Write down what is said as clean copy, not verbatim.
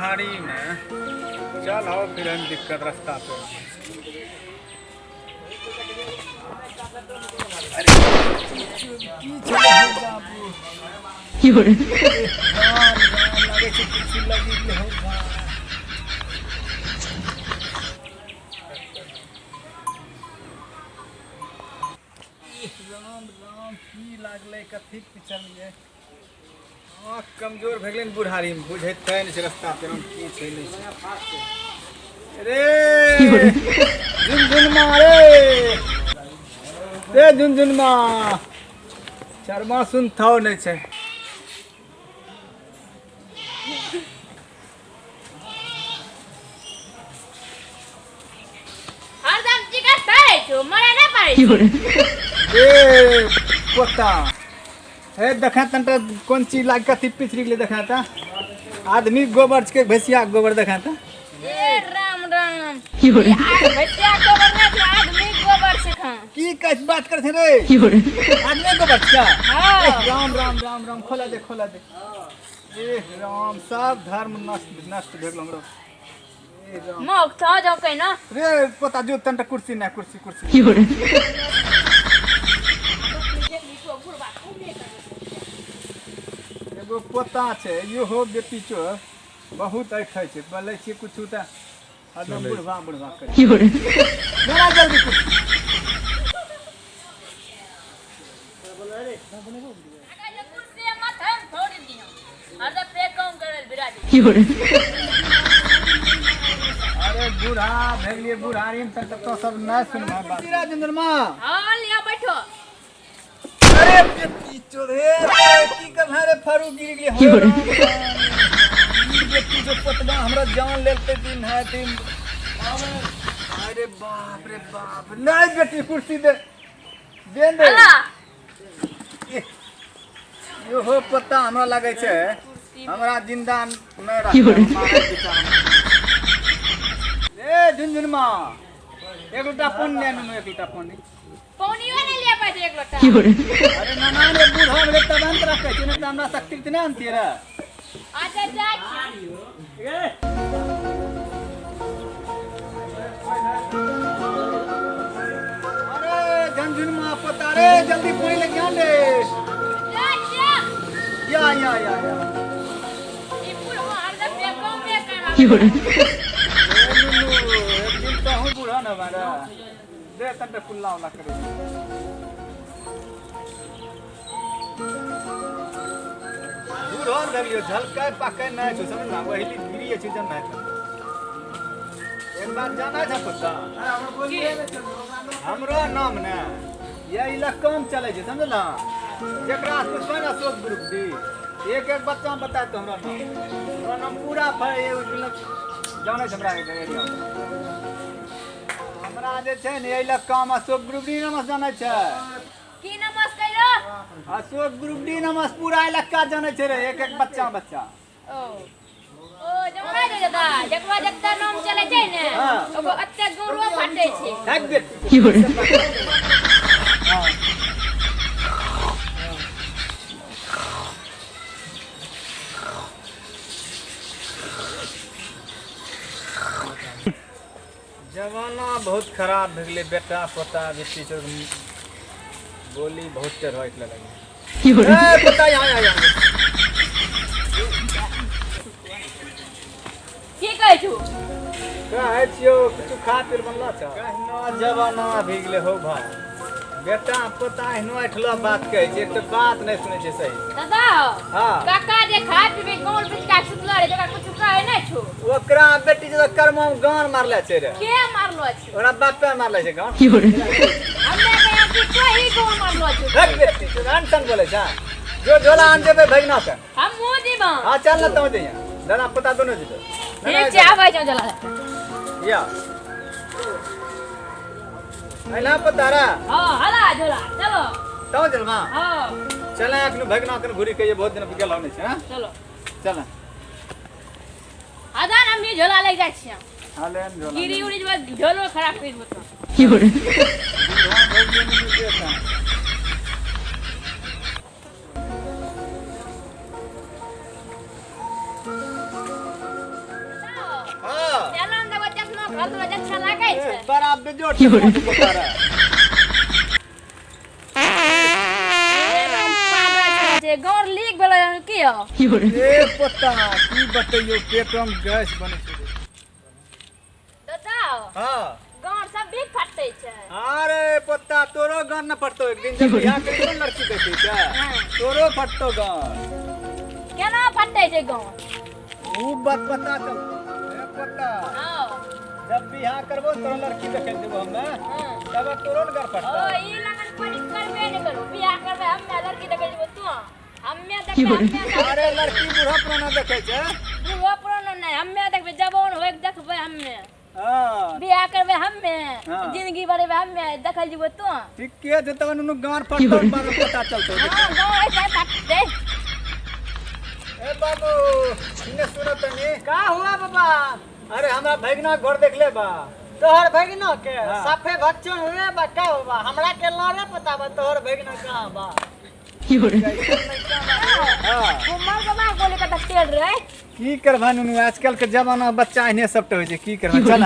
बुढ़ारी में चल हो फिर हम दिक्कत रास्ता पे। अरे की छलै हौ बाबू? राम राम, लागै छै किछु लागि गेलै हौ बा। राम राम, की लागलै? कथी पिछलियै? आँख कमजोर भए गेलै ने बुढ़ारीमे, बुझैत नहि छै रस्ता पे की छै नहि छै। रे झुनझुनमा, रे रे झुनझुनमा, चरमा सुनथौ नहि छै। हरदम चिकन खाइ छौ, मरे नहि पारै छौ। ए पोता, हे देखा तनटा, कोन चीज लाग कथी पिछड़ी गेलै? देखा त, आदमी गोबर के भैंसिया के गोबर देखा त। ए राम राम, ई भैंसिया गोबर नहि छै, आदमी गोबर छै खाँ। की कह बात कर रे? आदमी गोबर छै? हाँ। ए, राम राम राम राम, खोला दे, खोला दे। ए राम, सब धर्म नष्ट नष्ट भेल हमरो। ए राम। मौक था जाओ कहीं ना। रे पोता, जो तनटा कुर्सी ना, कुर्सी कुर्सी। एगो पोता छै, इहो बेटी चो बहुत ऐठै छै। बोलै छियै कुछो तऽ हरदम बुढ़वा बुढ़वा करै। बड़ा जल्दी कुर्सी। कुर्सी मत हम छोड़ दियो, हरदम पे कम करल बिराज। अरे बूढ़ा भए गेलियै बुढ़ारी में तक तो सब नहि सुनबै बात। राजेंद्र माँ। हाँ, लिया बैठो। अरे बेटी चोर, हे रे, की करना रे? फरू गिर गेलै हो राम राम। ई बेटी जो पोतबा हमरा जान लेते दिन है दिन। अरे बाप रे बाप, नहीं बेटी, कुर्सी दे दे दे। हला। इहो पत्ता हमरा लगै छै हमरा जिंदा नहि रखतै, मारै बेचारा। ए झुनझुनमा, एक लोटा पानी ले आनू, एक लोटा पानी। पानियो नहि लिया पाइ एक लोटा। अरे नाना रे, बूढ़ा भेलै तब अंत रखै छै, नहि तऽ हमरा शक्ति नहि अनतियै रे। अच्छा, जाइ छी। अरे झुनझुनमा पोता रे, जल्दी पानी लेके आ ले। जाइ छियै। या या या या। ई बुढ़वा हरदम बेकमे करब। ए नुनू, एक दिन तो हूँ बूढ़ा न बारा दे तंटे कुल्ला उल्ला करे। बूढ़ो न भेलियो, झलकै पाकै नहि छौ, समझ ना? वही गिरी छै जन नहि। एक बात जाना छै पुत्ता, हमरो नाम ने ये इलाका में चले छै, समझल? जकरा पुछबै ने अशोक ग्रुप दी, एक एक बच्चा बताए तो हमरा नाम, हमरा नाम पूरा जानै छै। हमरा एरिया में हमरा जे छै ने इलाका में अशोक ग्रुप डी नाम जानै छै। की नमस कहियो? अशोक ग्रुप डी नाम पूरा इलाका जानै छै रे, एक एक बच्चा बच्चा। ओ ओ जमा दे दादा, जकरा जत्ता नाम चले छै ने, ओकर अत्ते गौरव फाटे छै। भाग बेटी। हाँ। जमाना बहुत खराब भए गेलै। बेटा पोता बेटी सब बोली बहुत टेढ़ होइत लगै। ए पोता, यहाँ यहाँ यहाँ। की कहै छु? कहै छियौ, किछु खा पीर बनलो छ? कहनो जमाना भए गेलै हौ भाय, बेटा पोता एहनो ऐठलो बात कहै छै, एक तऽ बात नहि सुनै छै सही। दादा। हाँ। काका जे खा पीबे गाँव बिचका सुतलो रे, जकरा कुछ कहै नहि छु। ओकरा बेटी जे कर्म गान मारले छै रे। के मारलो छु? ओकरा बापे मारले छै गान। हमने कहा कि कोई गाँव मारलो छु। हट बेटी, तू अनसन बोलै छ। जो झोला आन जेबै भगना के। हम मुँह दिबा। हाँ, चल ना, तू जइया, दादा पोता दोनों जेबै। ठीक छै, आबै छौ जला। या अइला पोता रे। हाँ, हला झोला, चलो। तू चलमा। हाँ। चल, एखन भगना के घुरी के बहुत दिन गेल नहि छै। हाँ? चलो। चल। आधा हम भी झोला ले जाइ छियै। हाँ, ले आन झोला। गिरी उड़ी जेबै, झोलो खराब करि देबो तो। हाँ, भगना नहीं देता। लागै छै। बड़ा बेजोड़ छै पोता रे। ए राम पागल छै, गौर लीक भेलै हन की हो? ए पोता, की बतैयौ, पेटो में गैस बनै छै रे। दादा। हाँ। गौर सब भी फटै छै। अरे पोता, तोरो गान न फटतो एक दिन जब बियाह करी तो लड़की देखी छै। हाँ। तोरो फटतो गान। केना फटै छै गौर? ऊ बात पता चल ए पोता। हाँ। जब बियाह करबो तोरो लड़की देखे देबो हमे। हाँ। तब तोरो न घर ओ फटतो। ई लगन परी करबे ने करू, बियाह करबे हमे, लड़की देखै जेबो तू, हमे देखबै हमे। अरे लड़की बूढ़ा पुराना देखे छै। बूढ़ो पुरानो नहि, हमे देखबै, जवान होइके देखबै हमे। हाँ। बियाह करबै हमे। हाँ। जिंदगी भरेबै हमे, देखल जेबो तू। ठीके छै, तब नुनू गान फटतो बाद में पता चलतो। हाँ, गाँव ऐसे फटतै। ए बाबू, सुने सुनो तनी। का हुआ बाबा? अरे हमरा भगना घर देख ले बा। तोहर भगना के? हाँ। साफे भच्चन हुए बा का हुआ, हमरा के लारे पता बा तोहर भगना कहाँ बा। हाँ। घुमल बाबा बोले कत टेढ़ रे। की करबा नुनू, आजकल के जमाना बच्चा एहने सबटे होइ छै, की करबा, चल।